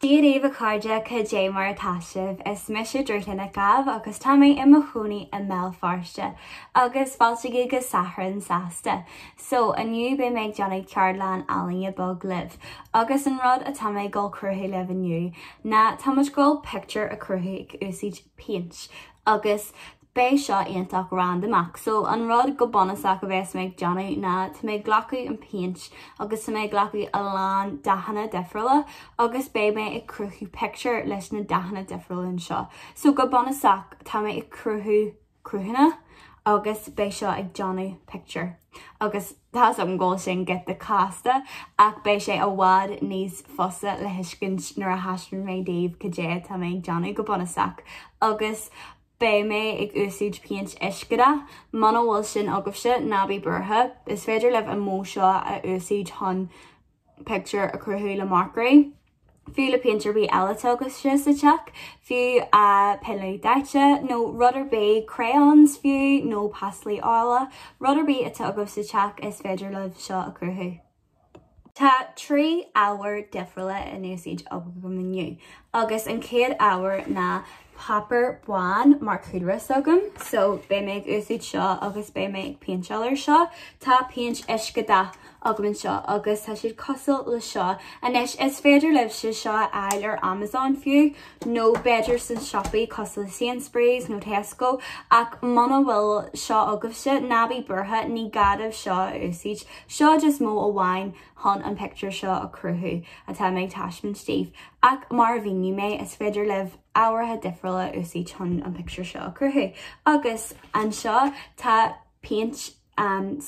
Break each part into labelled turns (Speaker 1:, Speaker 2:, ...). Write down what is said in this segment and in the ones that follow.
Speaker 1: Dia daoibh a chairde, cad é mar atá sibh? Is mise Drúthlann Nic Ádhaimh agus tá mé i mo chónaí i mBéal Feirste. Agus fáilte go Satharn Sásta. So, inniu beidh mé ag déanamh ceardlann ealaíne beag libh. Agus an rud atá mé ag dul cruthú libh inniu ná tá muid ag dul pictiúr a cruthú ag úsaid péint. Agus Beidh seo iontach randamach. So an rud go bunúsach a bheas mé ag déanamh ná tá mé ag glacadh an péint agus tá mé ag glacadh a lán dathanna difriúla agus beidh mé ag cruthú pictiúr leis na dathanna difriúla anseo. So go bunúsach tá mé ag cruthú cruthanna agus beidh seo ag déanamh pictiúr. Agus tá a fhios agam go bhfuil sin giota casta ach beidh sé i bhfad níos fusa le thuiscint nuair a thaispeáin mé daoibh cad é atá mé ag déanamh go bunúsach. Agus Beidh mé ag úsáid péint uiscedath. Muna bhfuil sin agaibhse, ná bí buartha. Is féidir libh an modh seo a úsáid chun pictiúr a chruthú le marcairí. Fiú le péint ar bith eile atá agaibhse sa teach, fiú pencil daite nó rud ar bith, crayons fiú nó pastelaí ola, rud ar bith atá agaibh sa teach is féidir libh seo a chruthú. Tá 3 ábhar difriúla in úsáid agam inniu agus an chéad ábhar ná páipéar bán mar chúlra s'agam so beidh mé ag úsáid seo agus beidh mé ag péinteáil ar seo. Tá péint uiscedath agam anseo agus tá siad cosúil le seo. Anois is féidir libhse seo a fháil ar Amazon fiú nó b'fhéidir sna siopaí cosúil le Sainsbury's nó Tesco ach muna bhfuil seo agaibhse ná bí buartha ní gá daoibh seo a úsáid. Seo just modh amháin chun an pictiúr seo a chruthú atá mé ag taispeáint daoibh ach mar a mhínigh mé is féidir libh ábhartha difriúla a úsáid chun an pictiúr seo a chruthú. Agus anseo tá péint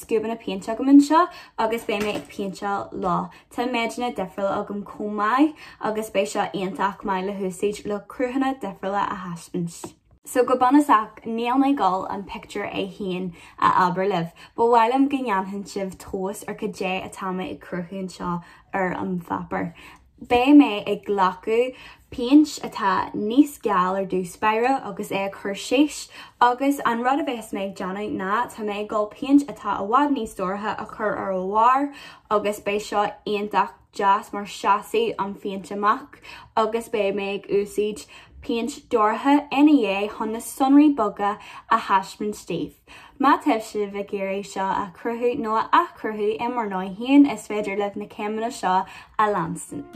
Speaker 1: scuabanna péinte agam anseo agus beidh mé ag péinteáil leo. Tá méideanna difriúla agam chomh maith agus beidh seo iontach maith le húsáid le cruthanna difriúla a thaispeáint. So go bunúsach níl mé ag dul an pictiúr é féin a abair libh. Ba mhaith liom go ndéanfadh sibh tomhas ar cad é atá mé ag cruthú anseo ar an pháipéar. Beidh mé ag glacadh péint atá níos geal ar dtús báire agus é a chur síos agus an rud a bheas mé ag déanamh ná tá mé ag dul péint atá i bhfad níos dorcha a chur ar a bharr agus beidh seo iontach deas mar seasfaidh an phéint amach agus beidh mé ag úsáid péint dorcha ina dhiaidh chun na sonraí beaga a thaispeáint daoibh. Má tá sibh ag iarraidh seo a chruthú nó a athchruthú i bhur ndóigh féin is féidir libh na céimeanna seo a leanstan.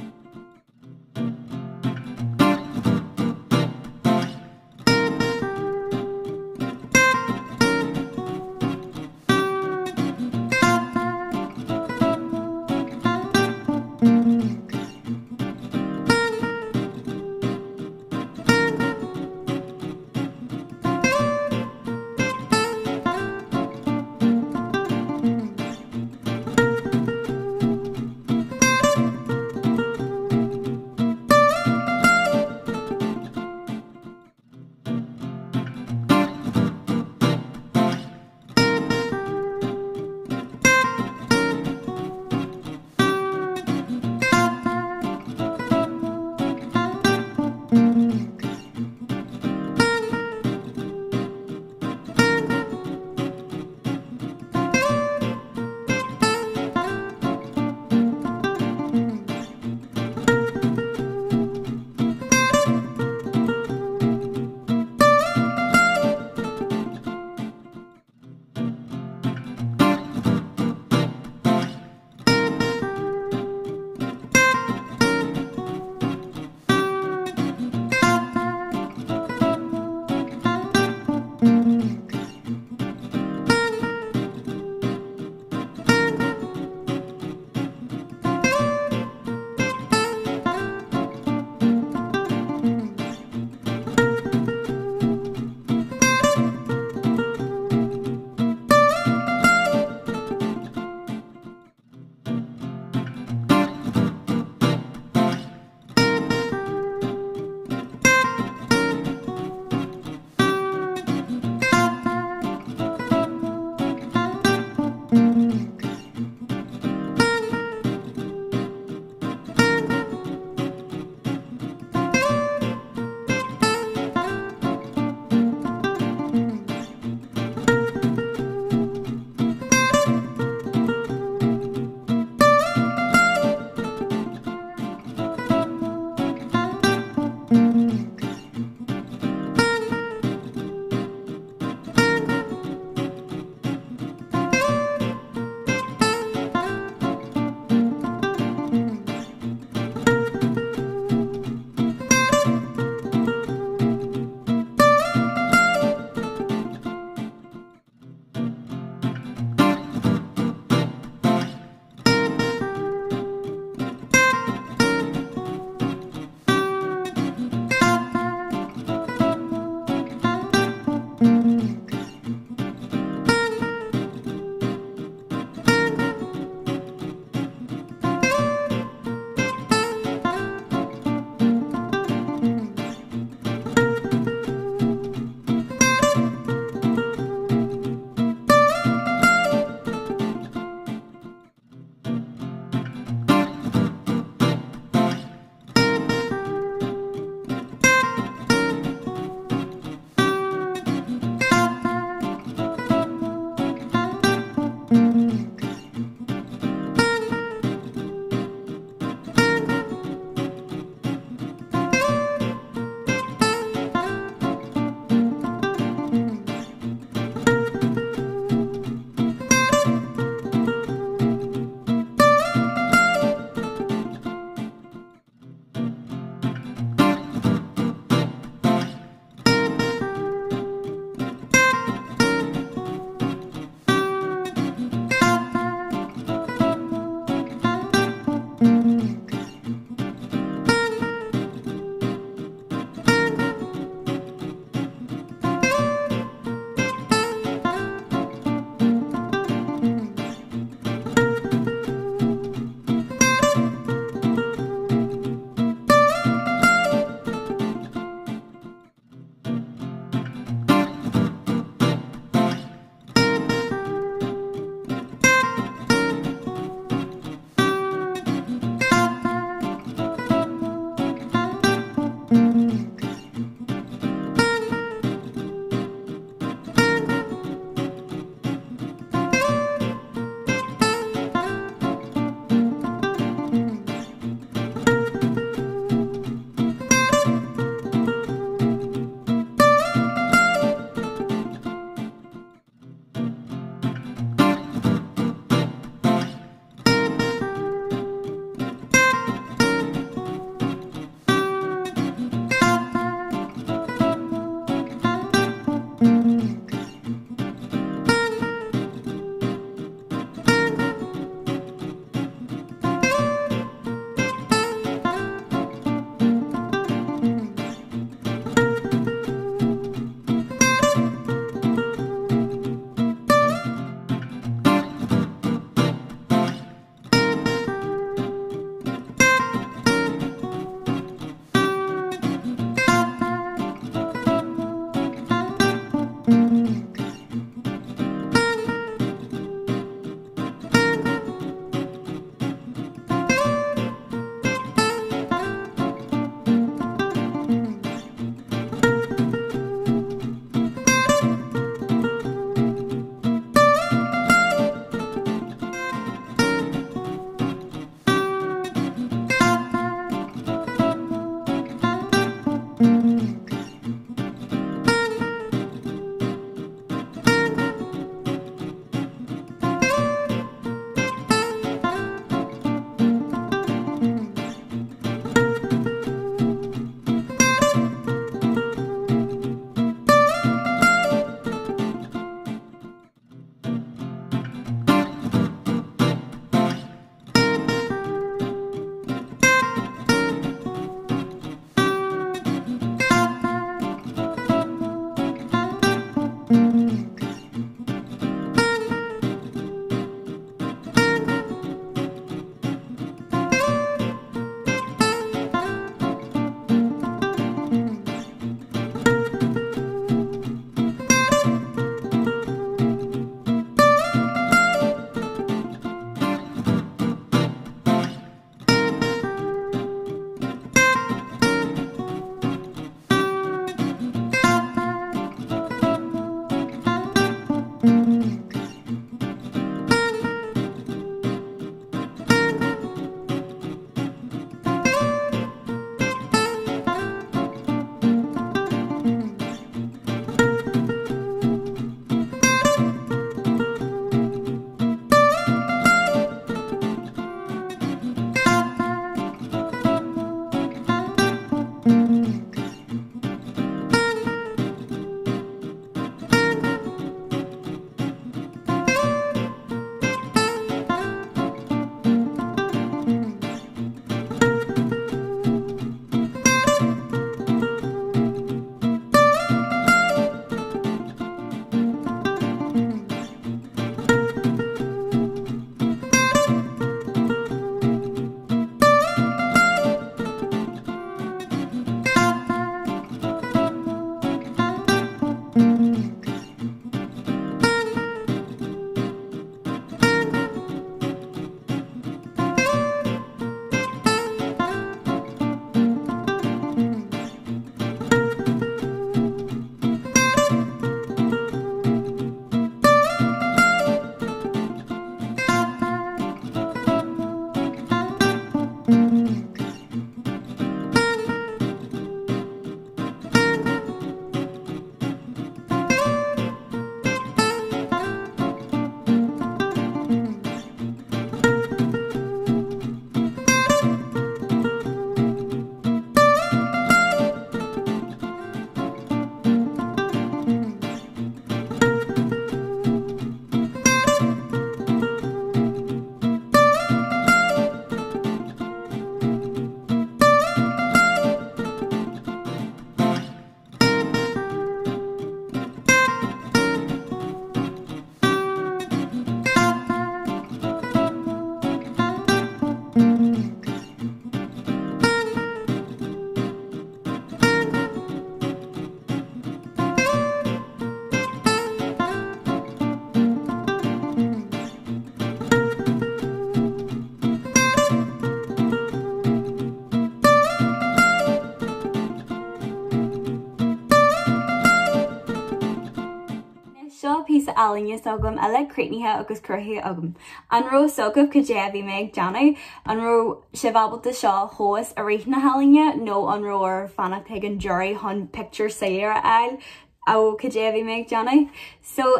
Speaker 1: ealaíne s'agam uilig críochnaithe agus cruthaithe agam. An raibh fhios agaibh cad é a bhí mé ag déanamh? An raibh sibh ábalta seo a thomhas i rith na healaíne nó an raibh oraibh fanacht chuig an deireadh chun pictiúr soiléir a fháil ó cad é a bhí mé ag déanamh? So,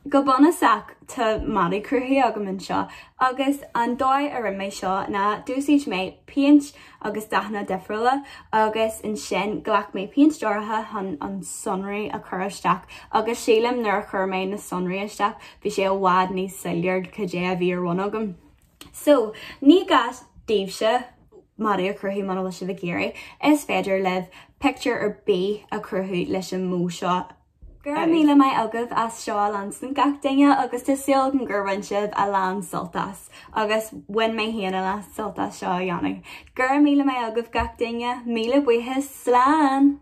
Speaker 1: Go bunúsach, tá madadh cruthaithe agam anseo agus an dóigh a rinne mé seo ná d'úsáid mé péint agus dathanna difriúla agus ansin ghlac mé péint dorcha chun an sonraí a chur isteach agus sílim nuair a chuir mé na sonraí isteach bhí sé i bhfad níos soiléir cad é a bhí ar bun agam. So, ní gá daoibhse madadh a chruthú muna bhfuil sibh ag iarraidh, is féidir libh pictiúr ar bith a chruthú leis an modh seo. Go raibh míle maith agaibh as seo a leanstan gach duine agus tá súil agam gur bhain sibh a lán sult as agus bhain mé féin a lán sult as seo a dhéanamh. Go raibh míle maith agaibh gach duine, míle buíochas, slán!